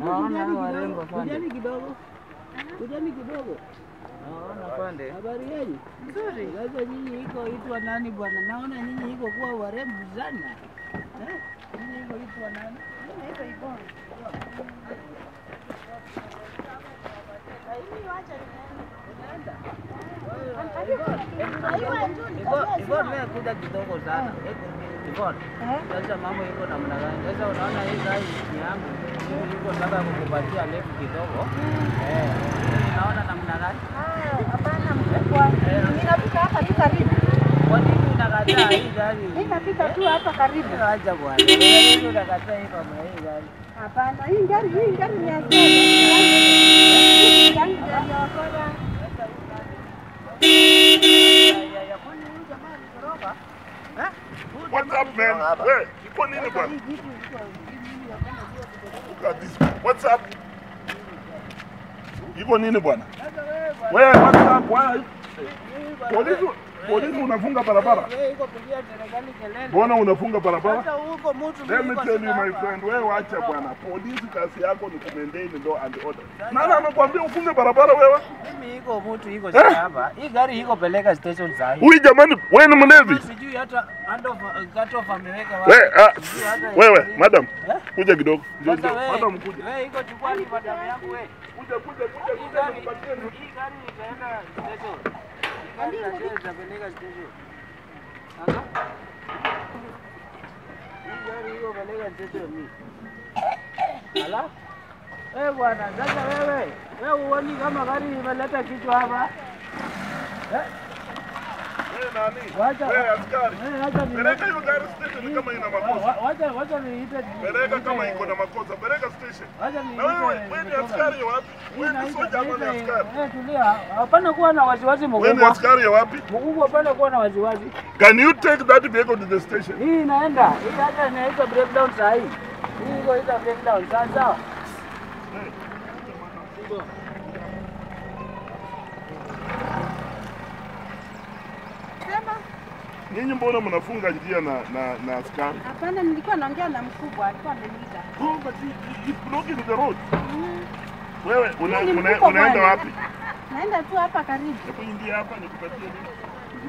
Naona warembo afande. Kujani kidogo. Kujani kidogo. Naona afande. Habari yenu? Nzuri. Sasa nyinyi iko itwa nani bwana? Naona nyinyi iko kuwa warembo sana. Eh? Nyinyi iko itwa nani? Mimi naitwa Yvonne. Mimi wacha niende. Yvonne, mimi kuja kidogo sana. Yvonne. Sasa mambo iko namna gani? Sasa unaona hii gari ni yangu. Mimi niko nataka kukupatia lift kidogo. Eh, unaona namna gani? Ah, hapana mkubwa. Mimi napita hapa tu karibu. Kwa nini unakataa hii gari? Mimi napita tu hapa karibu. Acha bwana. Mimi unakataa hii kama hii gari. Hapana, hii gari ni ya sasa. Hii gari ni ya wakora. What's up, man? Hey, iko nini bwana? Look at this. What's up? Iko nini bwana? Wewe, what's up? Why? Polisi unafunga barabara. Mbona unafunga barabara? Let me tell you my friend, wewe wacha bwana. Polisi kazi yako ni ku maintain law and order. Nani amekwambia ufunge barabara wewe? Mimi iko mtu iko sasa hapa. Hii gari iko peleka station saa hii. Huyu jamani, wewe ni mlevi? Sijui hata handoff cut off ameweka wapi. Wewe, madam. Kuja kidogo. Madam kuja. Wewe iko chukua ni madam yangu wewe. Kuja kuja kuja kuja nipatie. Hii gari itaenda station. Hii gari iko peleka station mimi. Ala? Eh bwana, sasa wewe, wewe uoni kama gari imeleta kichwa hapa? Eh? Wewe nani? Wewe askari. Peleka hiyo gari station kama ina makosa. Wacha niite. Peleka kama iko na makosa, peleka station. Wacha niite. Na wewe ni askari wapi? Wewe ni soja ama ni askari? Eh, tulia. Hapana kuwa na wasiwasi mkubwa. Wewe ni askari wapi? Mkubwa, hapana kuwa na wasiwasi. Can you take that vehicle to the station? Hii inaenda. Hii hata inaitwa breakdown saa hii. Hii iko inaitwa breakdown. Sawa sawa. Nyinyi mbona mnafunga njia na askari? Hapana, nilikuwa naongea na mkubwa, alikuwa ameniita. Oh, but he's blocking the road. Wewe unaenda wapi? Naenda tu hapa karibu. Hebu ingia hapa nikupatie nini?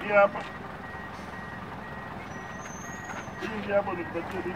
Ingia hapa. Ingia hapa nikupatie nini?